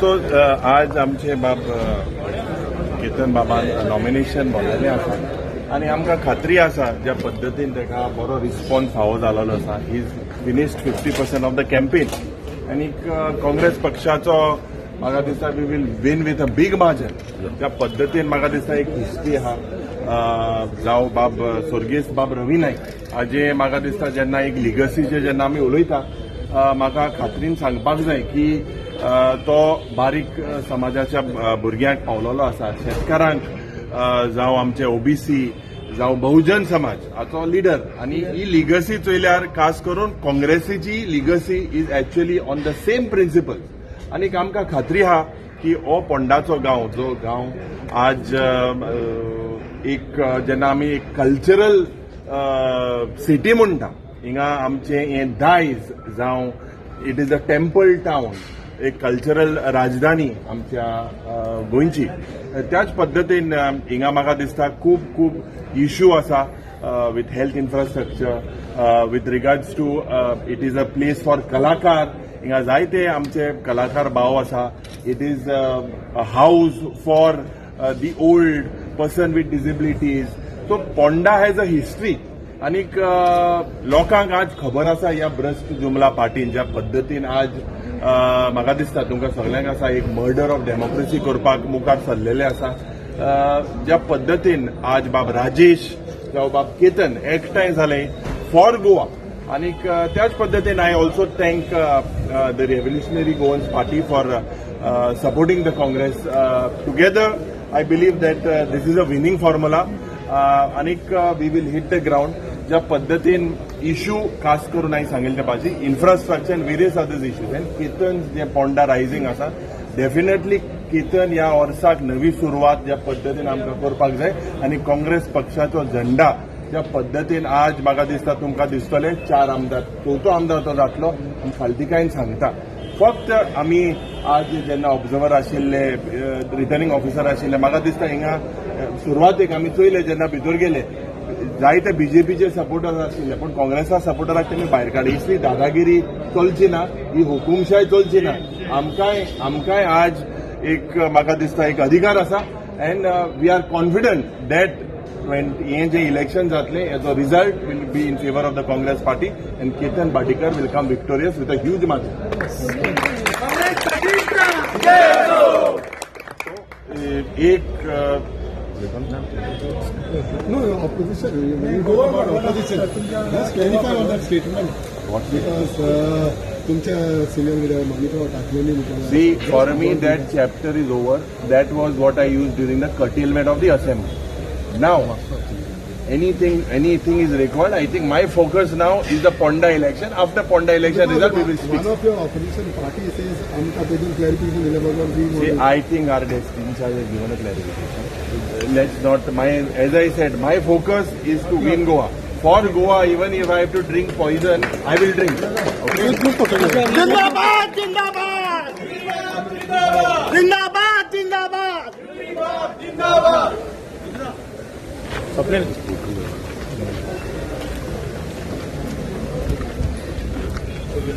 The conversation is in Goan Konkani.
सो आज आमचे बाब केतन बाबान नॉमिनेशन भरलेलें आसा आनी आमकां खात्री आसा, ज्या पद्दतीन ताका बरो रिस्पॉन्स फावो जालेलो आसा, he is finished 50% of the campaign. आनीक काँग्रेस पक्षाचो म्हाका दिसता we will win with a big margin. त्या पद्दतीन म्हाका दिसता एक हिस्ट्री आहा. जावं बाब स्वर्गेस्त बाब रवी नायक हाजे म्हाका दिसता जेन्ना एक लिगसीचे जेन्ना आमी उलयता, म्हाका खात्रीन सांगपाक जाय की तो बारीक समाजाच्या भुरग्यांक पावलेलो आसा, शेतकारांक, जावं आमचे ओबीसी, जावं बहुजन समाज हाचो लिडर. आनी ही लिगसी चोयल्यार खास करून काँग्रेसीची legacy is actually on the same principle. आनीक आमकां खात्री आहा की हो पोंडाचो गांव, जो गांव आज एक जेन्ना आमी एक कल्चरल सिटी म्हणटा, हिंगा आमचें हें दायज जावं it is a temple town, एक कल्चरल राजधानी आमच्या गोंयची. त्याच पद्दतीन हिंगा म्हाका दिसता खूब खूब इशू आसा with health infrastructure, with regards to it is a place for कलाकार. हिंगा जायते आमचे कलाकार भाव आसा. It is a house for the old person with disabilities. So Ponda has a history. आनीक लोकांक आज खबर आसा ह्या भ्रश्ट जुमला पार्टीन ज्या पद्दतीन आज म्हाका दिसता तुमकां सगल्यांक आसा, एक मर्डर ऑफ डेमोक्रेसी करपाक मुखार सरलेले आसा. ज्या पद्दतीन आज बाब राजेश जावं बाब केतन एकठांय जाले फॉर गोवा, आनीक त्याच पद्दतीन I also thank the Revolutionary Goans Party for supporting the Congress. Together I believe that this is a winning formula आनीक we will hit the ground. ज्या पद्दतीन इश्यू खास करून हांवें सांगिल्ले ते पाजी infrastructure and various others issues and Ketan J Ponda rising आसा, डेफिनेटली केतन ह्या वर्साक नवी सुरवात ज्या पद्दतीन आमकां करपाक जाय आनी काँग्रेस पक्षाचो झेंडा ज्या पद्दतीन आज म्हाका दिसता तुमकां दिसतले, चार आमदार, चवथो आमदार तो जातलो. आनी खालतीकायेन सांगता, फक्त आमी आज जेन्ना ऑब्जर्वर आशिल्ले, रिटर्निंग ऑफिसर आशिल्ले, म्हाका दिसता हिंगा सुरवातेक आमी चोयले, जेन्ना भितर गेले, जायते बीजेपीचे सपोर्टर आशिल्ले, पूण काँग्रेसा सपोर्टराक तेमी भायर काडले. इसली दादागिरी चलची ना, ही हुकुमशाय चलची ना. आमकांय आज एक म्हाका दिसता एक अधिकार आसा and we are confident that हें जें इलेक्शन जातलें, हेजो result will be in favour of the Congress party and Ketan Bhatikar will come victorious with a huge margin. एक No, opposition. When you go about opposition, just clarify on that statement. What? Because तुमच्या सिनियर लिडर माणिकराव ठाकरेंनी म्हटलं. See, for me, that chapter is over. That was what I used during the curtailment of the assembly. Now, anything is required. I think my focus now is the Ponda election. After Ponda election result, we will speak. One of your opposition party says आमकां तेतून क्लॅरिफिकेशन दिल्या बगर we See, I think our desk in charge has given a clarification. Let's not, my, as I said, my focus is to win Goa. For Goa, even if I have to drink poison, I will drink. Okay? जिंदाबाद, जिंदाबाद, जिंदाबाद, जिंदाबाद.